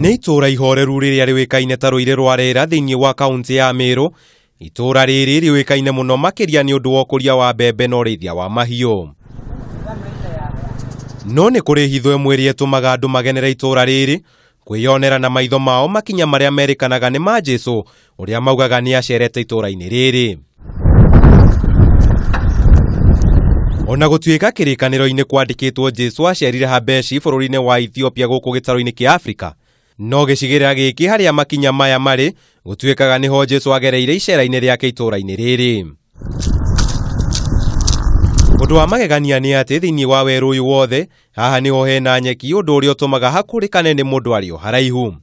Nĩ itũũra ihoreru rĩrĩa rĩũĩkaine ta Rũirĩ rwa Rĩera thĩinĩ wa kaũntĩ ya Meru. Itũũra rĩrĩ rĩũĩkaine mũno makĩria nĩ ũndũ wa ũkũria wa mbembe na ũrĩithia wa mahiũ. No nĩ kũrĩ hitho ĩmwe ĩrĩa ĩtũmaga andũ magenere itũũra rĩrĩ, kwĩyonera na maitho mao makinya marĩa merĩkanaga nĩ ma Jesu, ũrĩa maugaga nĩ acerete itũũra-inĩ rĩrĩ. Ona gũtuĩka kĩrĩkanĩro-inĩ kwandĩkĩtwo Jesu acerire Habeshi bũrũri-inĩ wa Ethiopia gũkũ gĩtarũ-inĩ kĩa Afrika, no gĩcigĩrĩra gĩkĩ harĩa makinya maya marĩ gũtuĩkaga nĩho Jesu agereire icera-inĩ rĩake itũũra-inĩ rĩrĩ. Ũndũ wa magegania nĩ atĩ thĩinĩ wa werũ ũyũ wothe haha nĩho hena nyeki, ũndũ ũrĩa ũtũmaga hakũrĩkane nĩ mũndũ arĩ o haraihu.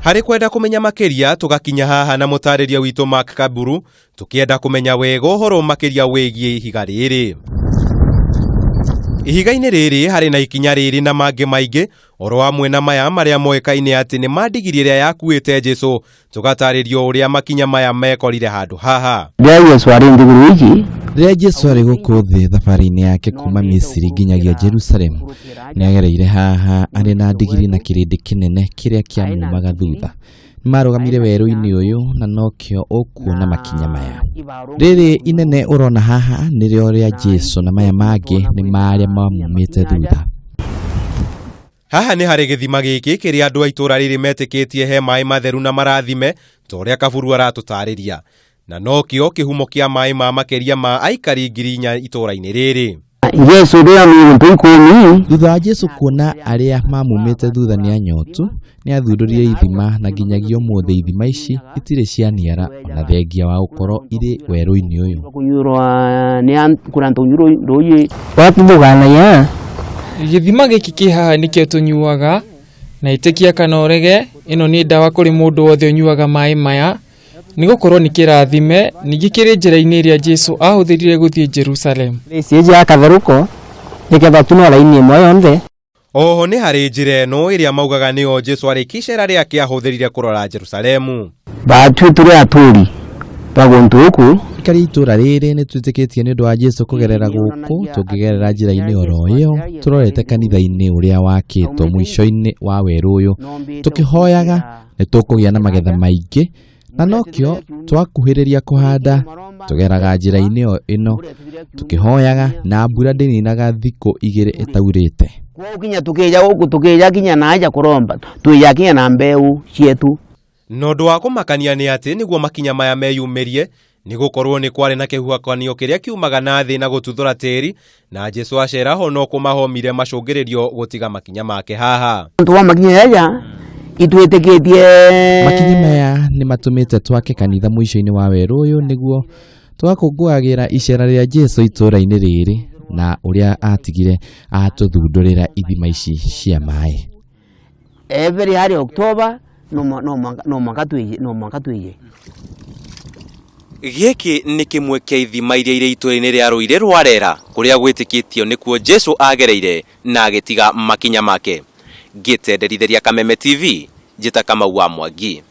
Harĩ kwenda kũmenya makĩria tũgakinya haha na mũtarĩria witũ Mark Kaburu tũkĩenda kũmenya wega ũhoro makĩria wĩgiĩ ihiga rĩrĩ. Ihiga-inĩ rĩrĩ harĩ na ikinya rĩrĩ na mangĩ maingĩ oro hamwe na maya marĩa moĩkaine atĩ nĩ ma ndigiri ĩrĩa yakuĩte Jesu. Tũgatarĩrio ũrĩa makinya maya mekorire handũ haha. Rĩrĩa Jesu arĩ nthiguru iki. Rĩrĩa Jesu arĩ gũkũ thĩ thabarĩ-inĩ yake kuma Misiri nginyagia Jerusalemu, nĩ agereire haha arĩ na ndigiri na kĩrĩndĩ kĩnene kĩrĩa kĩamumaga thutha. Nĩ marũgamire werũ-inĩ ũyũ na nokĩo ũkuona makinya maya. Rĩrĩ inene ũrona haha nĩrĩo rĩa Jesu na maya mangĩ nĩ marĩa mamumĩte thutha. Haha nĩ harĩ gĩthima gĩkĩ kĩrĩa andũ a itũũra rĩrĩ metĩkĩtie he maĩ matheru na marathime ta ũrĩa Kaburu aratũtarĩria. Na nokĩo kĩhumo kĩa maĩ ma makĩria ma aikari 4,000 itũũra-inĩ rĩrĩ. Jesu rĩrĩa mĩũndũ ikũmi. Thutha wa Jesu kuona arĩa mamumĩte thutha nĩ anyotu, nĩ athundũrire ithima na nginyagia ũmũthĩ ithima ici itirĩ cianiara ona thengia wa gũkorwo irĩ werũ-inĩ ũyũ. Watũthũganagia. Gĩthima gĩkĩ kĩ haha nĩkĩo tũnyuaga, na ĩtĩkia kana ũrege, ĩno nĩ ndawa kũrĩ mũndũ wothe ũnyuaga maĩ maya, nĩ gũkorwo nĩ kĩrathime, ningĩ kĩrĩ njĩra-inĩ ĩrĩa Jesu aahũthĩrire gũthiĩ Jerusalemu. Ĩci ya katherũko nĩketha tunwa raini ĩmwe yonthe. Oho nĩ harĩ njĩra ĩno ĩrĩa maugaga nĩyo Jesu arĩkia icera rĩake ahũthĩrire kũrora Jerusalemu. Batue tũrĩ atũri ba gũntũ gũkũ. Aikari a itũũra rĩrĩ nĩ twĩtĩkĩtie nĩ ũndũ wa Jesu kũgerera gũkũ, tũngĩgerera njĩra-inĩ oro ĩyo tũrorete kanitha-inĩ ũrĩa wakĩtwo mũico-inĩ wa werũ ũyũ, tũkĩhoyaga nĩ tũkũgĩa na magetha maingĩ na nokĩo twakuhĩrĩria kũhanda tũgeraga njĩra-inĩ o ĩno tũkĩhoyaga na mbura ndĩninaga thikũ igĩrĩ ĩtaurĩte. Kwoguo kinya tukija gũkũ tukija kinya na aja kũromba twija kinya na mbeu cietu. Na ũndũ wa kũmakania nĩ atĩ nĩguo makinya maya meyumĩrie nĩ gũkorwo nĩ kwarĩ na kĩhuhũkanio kĩrĩa kiumaga na thĩ na gũtuthũra tĩri, na Jesu acera ho no kũmahomire macũngĩrĩrio gũtiga makinya make haha. Ntu wa makinya yaya itwĩtĩkĩtie. Makinya maya nĩ matũmĩte twake kanitha mũico-inĩ wa werũ ũyũ nĩguo tũgakũngũagĩra icera rĩa Jesu itũũra-inĩ rĩrĩ na ũrĩa atigire atũthundũrĩra ithima ici cia maĩ. Every harĩ October no mwaka twĩye no mwaka twĩye. Gĩkĩ nĩ kĩmwe kĩa ithima iria irĩ itũũra-inĩ rĩa Rũirĩ rwa Rera kũrĩa gwĩtĩkĩtio nĩkuo Jesu agereire na agĩtiga makinya make. Ngĩtenderithĩria Kameme TV, njĩta Kamau wa Mwangi.